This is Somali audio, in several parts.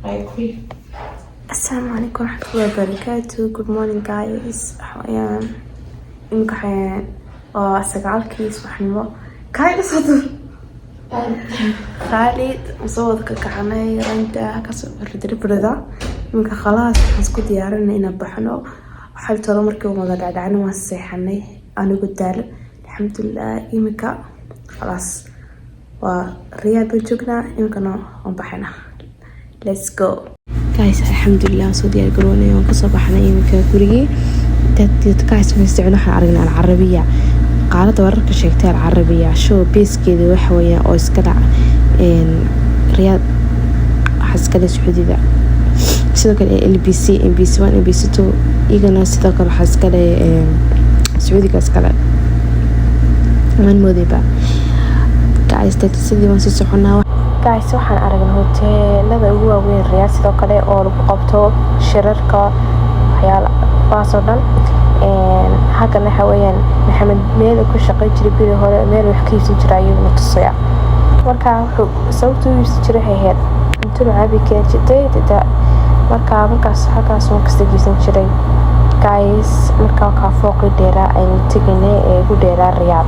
I agree. Asalaamu calaykum waraxmatullahi wabarakaatu. Good morning, guys. Waxaweyaan imika waxaweyaan waa 9-kii subaxnimo. Kaay soo dur Khaalid soo wada ka kacanay ranta kasoo barida. Iminka khalaas, waxaan isku diyaarinay inaan baxno. Waxay tolo markii wada dhacdhacna, waan seexanay anigu daalan, alxamdulilah. Iminka khalaas, waa Riyaad baan joognaa iminkana, waan baxaynaa. Let's go, guys. Alxamdulilah, waan soo diyaar garoonay, waan kasoo baxnay iminka gurigii. Guys, waxaan aragnay Alcarabiya, qaalada wararka sheegtay Alcarabiya show beeskeeda waxa weeyaan oo iska dhac Riyaad, waxaa iskale Sacuudida. Sidoo kale LBC, MBC 1, MBC 2 iyagana sidoo kale waxaa iskale Sacuudiga iskale, waan moodayba, guys. Sidii waan sii soconaa, guys. Waxaan aragnay hoteelada ugu waaweyn Riyaad, sidoo kale oo lagu qabto shirarka, waxyaalahaas oo dhan. Halkan waxa weeyaan Maxamed meel ku shaqayn jiray beri hore, meel wax ka iibsan jiray ayuu na tusaya. Marka wuxuu sababta u iibsan jiray waxay ahayd cunto macaan keeni jirtay. Marka markaas halkaas waan kasta iibsan jiray, guys. Markaa kaa fooqii dheeraa aynu tegaynay ee ugu dheeraa Riyaad,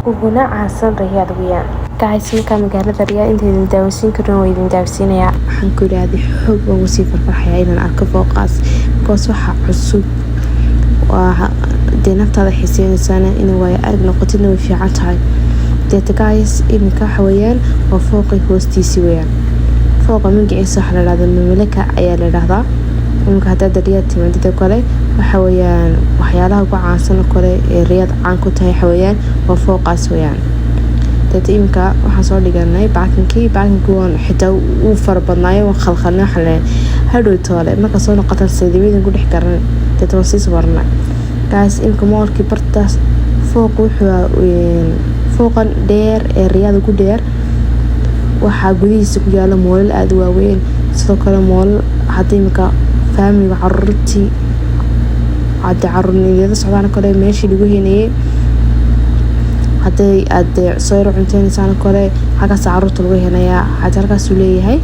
uguna caansan Riyaad weeyaan, guys. Markaa magaalada Riyaad inta idin daawasiin karin waa idin daawasiinayaa. Waxaan ku idhaahday xoog baan usii farfarxayaa inaan arko fooqaas, because waxa cusub waa dee naftaada xiiseynaysaana, inay waayo arag noqotidna way fiican tahay. Deeta guys, iminka waxa weeyaan waa fooqii hoostiisii weeyaan. Fooqa magaciisa waxaa la dhahdaa Mamlaka ayaa la dhahdaa. Iminka haddaad Riyaad timaadida kale, waxa weeyaan waxyaalaha ugu caansan oo kale ee Riyaad caan ku tahay waxa weeyaan waa fooqaas weeyaan. Deeta iminka waxaan soo dhiganay parkingkii. Parkingkii waan xitaa wuu fara badnaayo, waan khalkhalnay. Waxaan leeyahay hadhow toole marka soo noqotaan saydimadan ku dhex garan. Deeta waan sii sawarnay, guys. Iminka mallkii bartaas fooq wuxuu fooqan dheer ee Riyaad ugu dheer waxaa gudihiisa ku yaala mallal aada u waaweyn. Sidoo kale mallal hadda iminka familyga caruurtii hadda caruurnimada socdaan kale meeshii lagu heynayay, hadday aad soo yaro cunteynaysan kale, halkaas caruurta lagu heynayaa. Hada halkaasuu leeyahay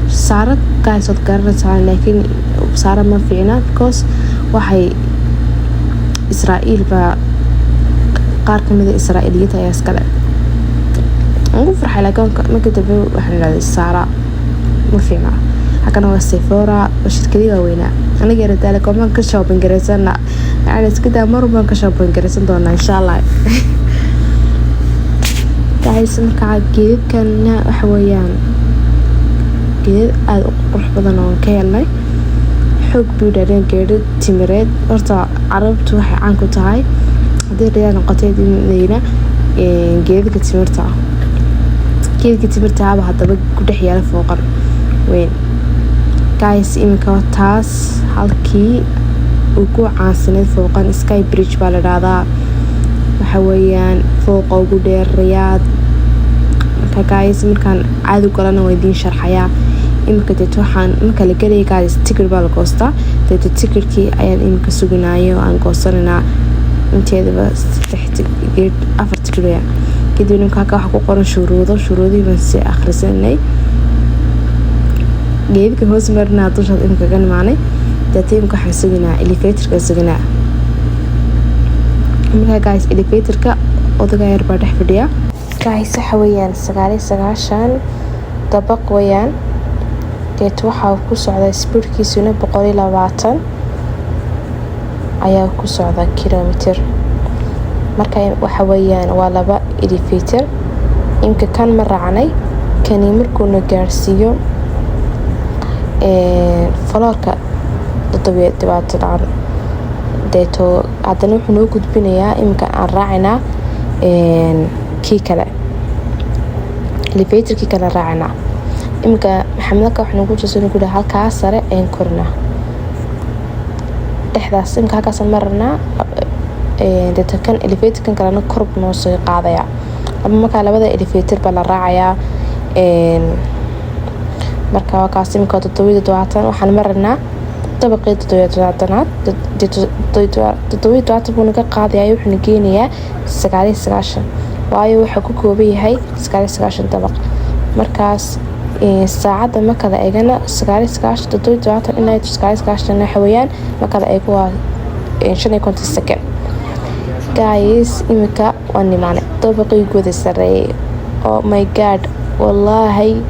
Saara, guys, waad garanaysaa, laakiin Saara ma fiicna because waxay Israa'iil baa, qaar kamid a Israa'iiliyinta ayaa iskale. Waan ku farxay, laakiin markii dambe waxaan idhahday Saara ma fiicna. Halkana waa Sephora, waa shirkadii waaweynaa. Aniga yara daale goomaan ka shopping garaysana, yani iska daa, mar baan ka shopping garaysan doonaa, insha Allah, guys. Markaa geedadkana waxa weeyaan geedad aada u qurux badan oo ka helnay, xoog buu dhaadheen, geedo timireed. Horta Carabtu waxay caan ku tahay haddii Riyaad noqotay Madiina geedadka timirta. Geedka timirtaaba haddaba ku dhex yaala fooqan weyn, guys. Iminka taas halkii ugu caansaneyd fooqan Sky Bridge baa la dhahdaa, waxa weeyaan fooqa ugu dheer Riyaad. Marka guys, markaan caadi galana waa idiin sharxayaa. Iminka deet waxaan marka la gelaya, guys, ticket baa la goostaa. Deeta ticketkii ayaan iminka suginayo, aan goosanaynaa. Inteedaba saddex ticket, afar ticket weeyaan. Kadib nimka halka waxaa ku qoran shuruudo, shuruudihii baan si akhrisanay. Geedka hoos marnaa dushaad iminka ka nimaanay. Deeta iminka waxaan suginaa elevatorka suginaa. Markaa guys, elevatorka odaga yar baa dhex fadhiya, guys. Waxa weeyaan 99 dabaq weeyaan. Deet waxaa ku socda speedkiisuna 120 ayaa ku socda kilomitir. Marka waxa weeyaan waa laba elevator. Imka kan ma raacnay, kani markuuna gaarsiiyo floorka 27aad, deeto haddana wuxuu noo gudbinayaa iminka aan raacaynaa kii kale, elevatorkii kale raacaynaa. Iminka Maxamedka waxaa nagu tusin ku halkaa sare ayaan korinaa, dhexdaas iminka halkaasaan maranaa. Deeto kan elevatorkan kalena kor buu noo soo qaadayaa. Markaa labada elevator baa la raacayaa. Marka waa kaas, iminka 77 waxaan maranaa, dabaqii 77aad. 77 buu naga qaadayaa, wuxuuna geenayaa 99, waayo wuxuu ku kooban yahay 99 dabaq. Markaas Saacadda marka la eegana 99, 77 ilaa 99 waxa weeyaan marka la eego waa 55 second. Guys, imika waan imaanay dabaqii guda sareeyay. Oh my God, wallaahi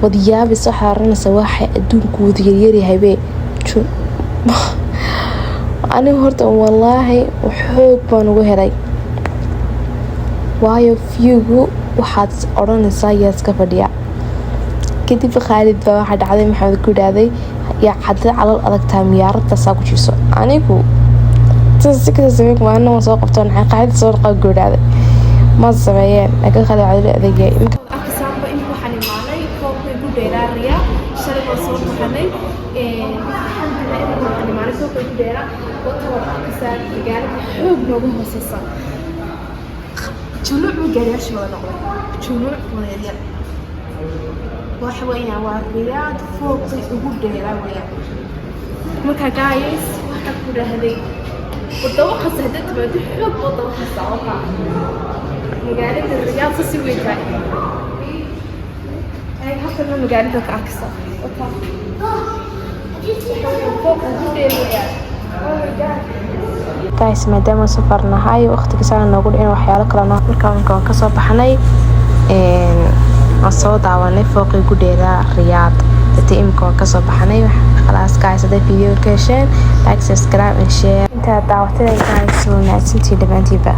wad yaabis. Waxaa oranaysa waxay adduunku wada yaryaryahay. Anigu horta wallaahi xoog baan ugu helay, waayo viewgu waxaad odhanaysaa yaa iska fadhiya. Kadib Khaalid baa waxaa dhacday, Maxamed ku idhaahday, "Yaa hadday calal adagtahay, miyaaradaasaa ku jiiso." Anigu si kasta sameyn maalina waan soo qabto, maxay Khaalid soo dhaqa ku idhaahday, ma sameeyeen, laakiin Khaalid waxaa la adeegayay. Arkisaanba imika waxaan imaanay fooqii ugu dheeraa Riyaa. Shalay waan soo baxnay, alxamdulilah, imika waxaan imaanay fooqii ugu dheeraa. Wata wada arkaysaa magaalada xoog nooga hooseysa. Juluuc buu gaariyaasha wada noqday, juluuc wada yaryar. Waxa weeyaan waa Riyaad fooqii ugu dheeraa weeyaan. Marka guys, waxaa ku dhahday wadawaqasa haddaad timaado, xoog wadawaqasa wakaa magaalada Riyaad sasi weyn tahay. Ay halkana magaalada ka arkaysa, wataa fooq ugu dheer weeyaan. Oh my God. Guys, maadaama safar nahay, waqtiga saan noogu dhicin waxyaalo kale noo markaa waan kasoo baxnay, waan soo daawanay fooqii ugu dheeraa Riyaad. Date imika waan kasoo baxnay. Khalaas guys, hadday video ka hesheen, like, subscribe and share. Intaad daawatay guys, waa mahadsantihiin dhammaantiinba.